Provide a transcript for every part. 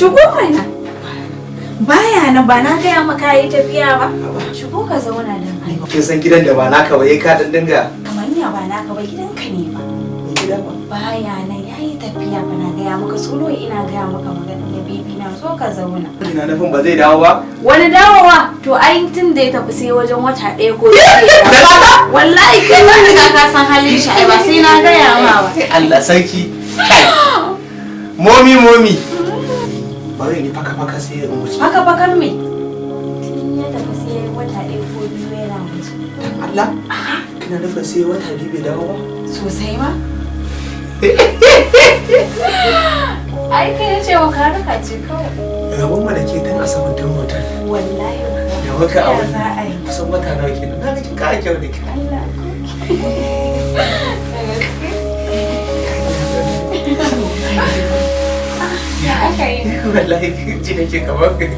Shigo mana. Baya nan, ba na gaya maka yi tafiya ba. Shigo ka zauna dan Allah. Kin san gidan da ba naka ba, ka dan dinga. Kamar ya ba naka ba, gidanka ne ba. Ni gida ba. Baya nan, yayi tafiya ba, na gaya maka solo, ina gaya maka magana ne, baby na, zo ka zauna. Kina nufin ba zai dawo ba? Wani dawowa? To ai tun da ya tafi sai wajen wata ɗaya ko biyu ya dawo. Wallahi kai ka riga ka san halin shi ai, ba sai na gaya ma ba. Allah sarki. Kai. Mommy, mommy. Bari ni faka faka sai in wuce. Haka fakan me? Tun ya tafi sai wata ɗaya ko biyu yana waje. Dan Allah. Kina nufin sai wata 2 bai dawo ba? Sosai ma. Ai kai ya ce wa ka raka ce kawai. Rabon mu da ke tun asabar tun hotel. Wallahi. Da muka Ya aure. za a yi. Kusan wata nawa kenan. Na ga kin kara kyau da kyau. Allah ko. Da gaske? Ya aka yi? Wallahi ji nake kamar kai.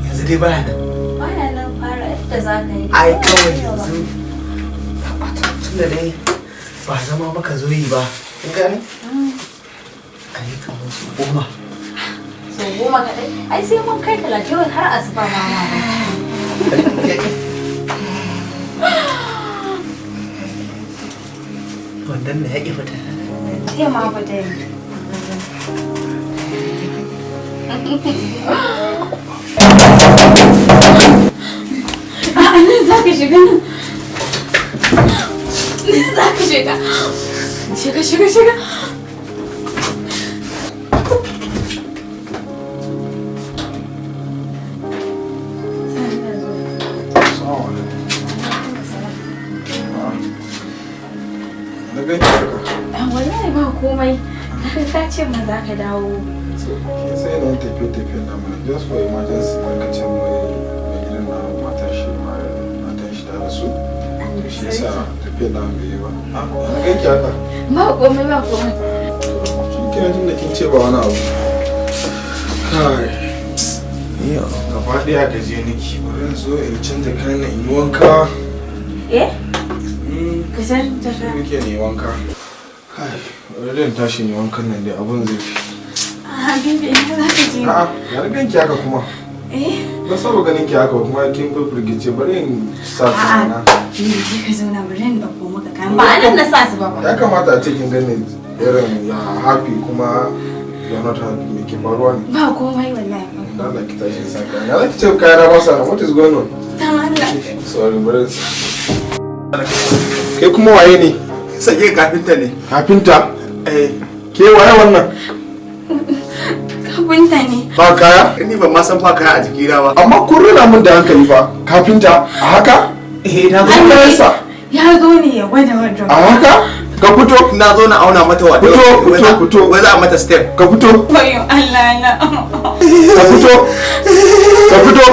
Yanzu dai baya nan. Baya nan, fara yadda za ka yi. Ai kawai yanzu. Tunda dai ba zama maka zo yi ba. Kin gane? Ai kamar su 10. Sau 10 kaɗai? Ai sai mun kai 30 har asuba ma ma bacci. Wannan na ya ƙi fita. Sai ma fita yanzu. A'a, nan za ka shiga nan. Nan za ka shiga. Shiga, shiga, shiga. Na ganki haka. Wallahi ba komai. Ka ce ma za ka dawo. Kin san yanayin tafiye-tafiyen namu ne, just for emergency na ka mai mai gidan na matan shi ma matan shi ta rasu. To shi yasa tafiyar namu bai yi ba. Ah, na ganki haka. Ba komai, ba komai. Shi kenan, tunda kin ce ba wani abu. Kai. Gaba ɗaya gaje niki. Bari in zo in canza kayan nan in yi wanka. Eh? Ka san ta Shi muke ne wanka. Kai, bari in tashi in yi wankan nan dai abun zai fi. Ah, baby, ina za ka je? A'a, ya na ganki haka kuma. Eh? Na saba ganin ki haka kuma kin fi firgice, bari in sa A'a. kayana. Ni je ka zauna, bari in ɗauko maka kayan. Ba a nan na sa su ba ba. Ya kamata a ce kin gani irin ya happy kuma you are not happy, me ke faruwa ne? Ba komai wallahi. Da Allah ki tashi in sa kayana. Ya za ki ce kayana ba sa nan? What is going on? Dan Allah. Sorry, bari in sa. Kai kuma waye ne? Sake kafinta ne. Kafinta? Eh. Ke waye wannan? Kafinta ne. Ba kaya? Ni ban ma san fa kaya a jikina ba. Amma kun rina min da hankali fa. Kafinta a haka? Eh, na zo. Kun kayansa? Ya zo ne ya gwada wardrobe. A haka? Ka fito. Na zo na auna mata wa. Fito, fito, fito. Wai za a mata step. Ka fito. Wayo Allah na. Ka fito. Ka fito.